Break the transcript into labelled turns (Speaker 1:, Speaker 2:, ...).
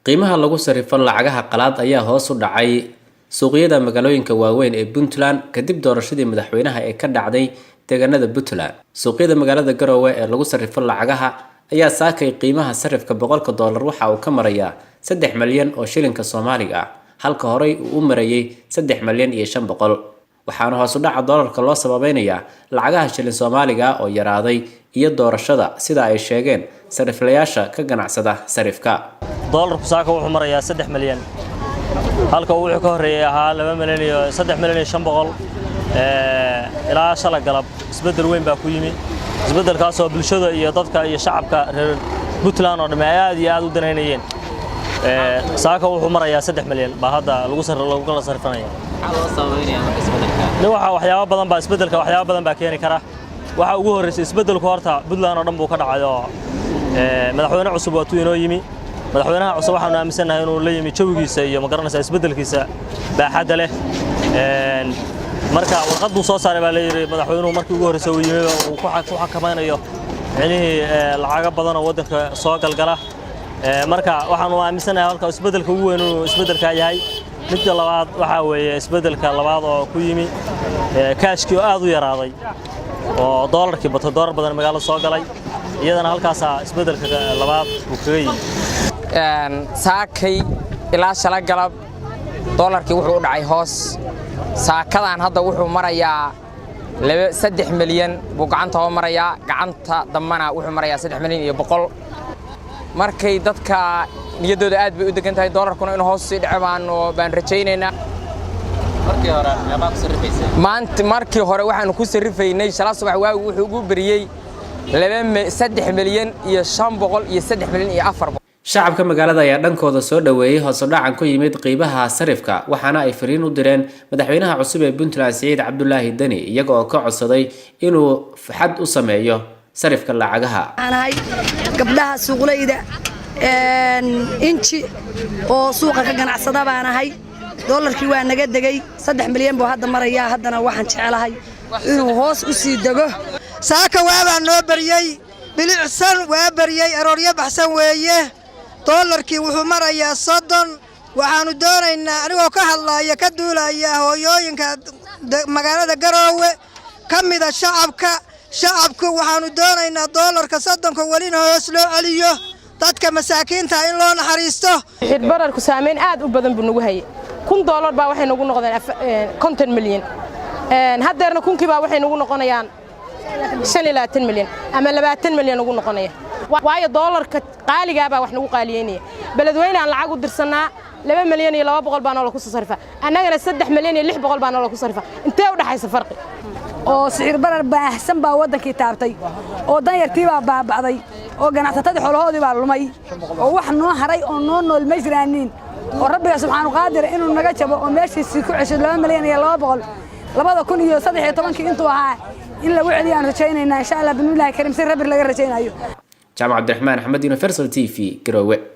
Speaker 1: Qiimaha lagu sarrifo lacagaha qalaad ayaa hoos u dhacay suuqyada magaalooyinka waaweyn ee Puntland kadib doorashadii madaxweynaha ee ka dhacday deegaanada Puntland. Suuqyada magaalada Garowe ee lagu sarrifo lacagaha ayaa saakay qiimaha sarrifka $100 waxa uu ka marayaa 3 malyan oo shilinka Soomaaliga ah, halka horey uu u marayay 3.5 milyan. Waxaana hoos u dhaca doolarka loo sababeynayaa lacagaha shilin Soomaaliga oo yaraaday iyo doorashada, sida ay sheegeen sariflayaasha ka ganacsada sarifka.
Speaker 2: Doolarku saaka wuxuu marayaa 3 milyan, halka uu wuxuu ka horreeyey ahaa 2 milyan iyo 3.5 milyan. Ilaa shala galab isbeddel weyn baa ku yimi, isbeddelkaasoo bulshada iyo dadka iyo shacabka reer Puntland oo dhamme ay aad iyo aad u danaynayeen. Saaka wuxuu marayaa 3 milyan baa hadda lagu kala sarrifanaya. Waxa waxyaabo badan baa isbeddelka, waxyaabo badan baa keeni kara. Waxa ugu horreysay isbeddelku horta Puntland oo dhan buu ka dhacay, oo madaxweyne cusub waa tuu inoo yimi. Madaxweynaha cusub waxaanu aaminsannahay inuu la yimi jawigiisa iyo, ma garanaysaa, isbeddelkiisa baaxadda leh. Marka warqad buu soo saaray baa layidhi madaxweynuhu markii ugu horreysay uu yimi, uu ku xakamaynayo micnihii lacago badan oo waddanka soo galgala. Marka waxaanu aaminsannahay halka isbeddelka ugu weyn inuu isbeddelkaa yahay. Midda labaad waxaa weeye isbeddelka labaad oo ku yimi kaashkii oo aad u yaraaday oo doolarkii batay, doolar badan magaalada soo galay. Iyadana halkaasaa isbeddelka labaad uu kaga yimi.
Speaker 3: Saakay ilaa shala galab doolarkii wuxuu u dhacay hoos. Saakadan hadda wuxuu marayaa 3 milyan buu gacanta hoo marayaa, gacanta dambana wuxuu marayaa 3.1 milyan. Markay dadka niyaddooda aad bay u degan tahay, doolarkuna inuu hoos sii dhaco baan rajaynaynaa. Maanta markii hore waxaanu ku sarrifaynay, shala subax waagu wuxuu ugu beriyey 3.5 milyan iyo 3.4 milyan.
Speaker 1: Shacabka magaalada ayaa dhankooda soo dhoweeyey hoos u dhacan ku yimid qiimaha sarifka, waxaana ay fariin u direen madaxweynaha cusub ee Puntland, Siciid Cabdulaahi Deni, iyaga oo ka codsaday inuu xad u sameeyo sarifka lacagaha.
Speaker 4: Nahay gabdhaha suuqleyda inji oo suuqa ka ganacsada baan ahay. Doolarkii waa naga degay, 3 milyan buu hadda marayaa. Haddana waxaan jecelahay inuu hoos u sii dego.
Speaker 5: Saaka waabaa noo baryey, bilicsan waa baryey, arooryo baxsan weeye. Doolarkii wuxuu marayaa 30. Waxaannu doonaynaa, anigoo ka hadlaaya, ka duulaya hooyooyinka magaalada Garoowe, ka mida shacabka, shacabku waxaannu doonaynaa doolarka 30-ka welina hoos loo celiyo, dadka masaakiinta in loo naxariisto.
Speaker 6: Xirbararku saamayn aad u badan buu nagu hayay. $1000 baa waxay nagu noqdeen 50 milyan. Haddeerna kunkii baa waxay nagu noqonayaan 25 milyan ama 20 milyan ugu noqonaya, waayo doolarka qaaligaa baa wax nagu qaaliyeynaya. Beledweyne aan lacag u dirsannaa, 2.2 milyan baa noola ku soo sarrifa, annagana 3.6 milyan baa noola ku sarrifa. Intee u dhaxaysa farqi?
Speaker 4: Oo sicir barar baahsan baa waddankii taabtay, oo danyartii baa baaba'day, oo ganacsatadii xoolahoodii baa lumay, oo wax noo haray oo noo nool ma jiraaniin, oo Rabbiga subxaanu qaadir inuu naga jabo oo meeshiisii ku cesho 2.2 milyan 2013-kii intuu ahaa in lagu celiyo aan rajaynaynaa, insha Allah, bismillahi kariim, si rabbi laga rajaynayo.
Speaker 1: Jaamac Cabdiraxmaan Axmed, Universal TV, Garowe.